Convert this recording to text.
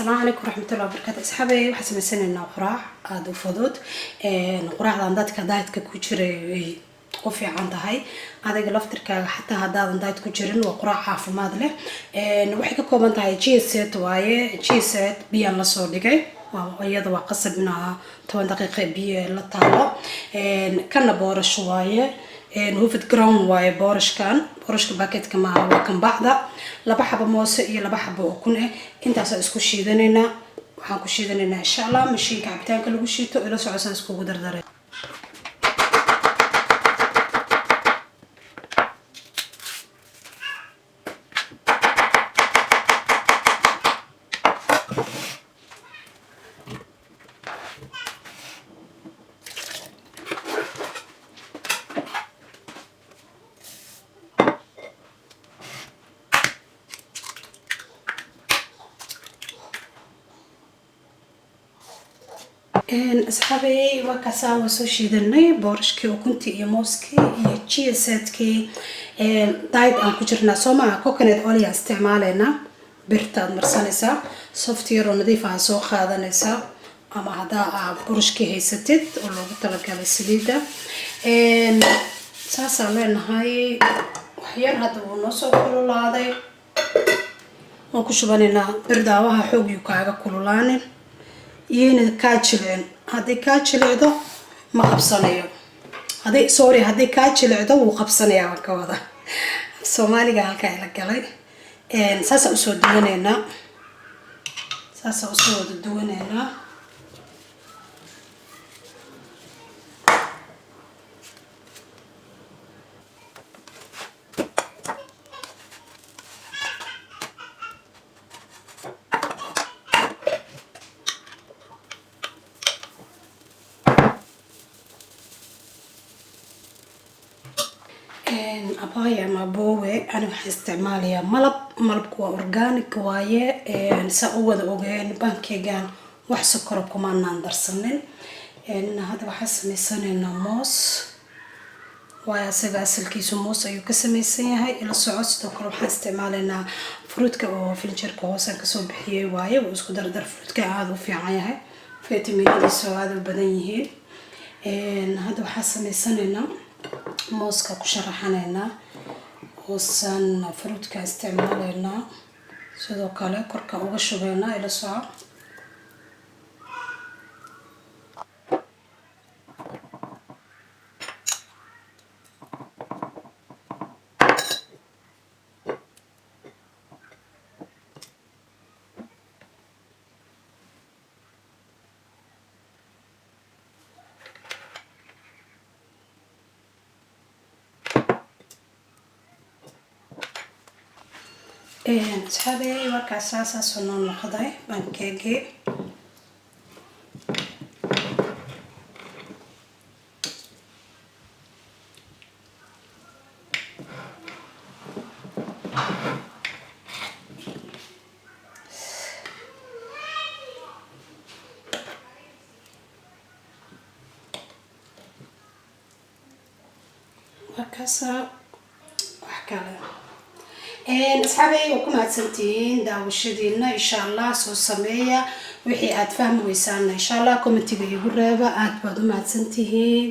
Asalaamu calaykum waraxmatullahi wabarakaatu. Asxaabey, waxaan samaysanaynaa quraac aada u fudud. Quraacdan dadka dietka ku jiray ay u fiican tahay, adiga laftirkaaga xataa haddaadan diet ku jirin, waa quraac caafimaad leh. Waxay ka kooban tahay chia seed waaye. Chia seed biyaan lasoo dhigay, iyada waa qasab inaa 10 daqiiqa biyo la taalo. Kana boorash waaye, hufid ground waaye boorashkan, boorashka baketka maaha, waa kan bacda. Laba xabo moose iyo laba xabo ukun ah, intaasaan isku shiidanaynaa. Waxaan ku shiidanaynaa, insha Allah, mashiinka cabitaanka lagu shiito. Ila socosaan iskugu dardaray. Asxaabey, waa kaasaan, waa soo shiidanay boorashkii, ukuntii iyo mooskii iyo chia seedkii. Diet aan ku jirnaa, soo maaha? Coconut oil aan isticmaalaynaa. Birta aad marsanaysaa, soft yar oo nadiif ah soo qaadanaysaa, ama haddaa aa burushkii haysatid oo loogu talagalay saliidda. Saasaan leenahay. Waxyar hadda wuu noo soo kululaaday, waan ku shubanaynaa. Birdaawaha xoogyu kaaga kululaanin, iyayna kaa jilicin. Hadday kaa jilicdo ma qabsanayo. Hadday, sorry, hadday kaa jilicdo wuu qabsanayaa waan ka wada. Soomaaliga halkaa ila galay. Saasaan usoo duwanaynaa, saasaan usoo wada duwanaynaa. Abaya ama aboowe, ani waxaan isticmaalayaa malab. Malabku waa organic waaye. Saa u wada ogeen, pancake-gan wax sokora kumaanaan darsanin. Hadda waxaan sameysanaynaa moos waayo, asaga asalkiisu moos ayuu ka sameysan yahay. Ila soco. Sidoo kale waxaan isticmaalaynaa fruitka oo filinjeerka hoosaan kasoo bixiyey waaye. Wuu isku dardar, fruitka aada u fiican yahay, fitaminadiisa oo aada u badan yihiin. Hadda waxaan sameysanaynaa mooska ku sharaxanaynaa, hoosaan fruitka isticmaalaynaa, sidoo kale korka uga shubaynaa. Ila soco. Asxaabey, markaas saasoo noo noqday pancake-gii. Markaasa wax kale, asxaabey, waa ku mahadsantihiin daawashadiina. Insha Allah soo sameeya. Wixii aad fahmi weysaana, insha Allah, commentiga igu reeba. Aada baad u mahadsantihiin.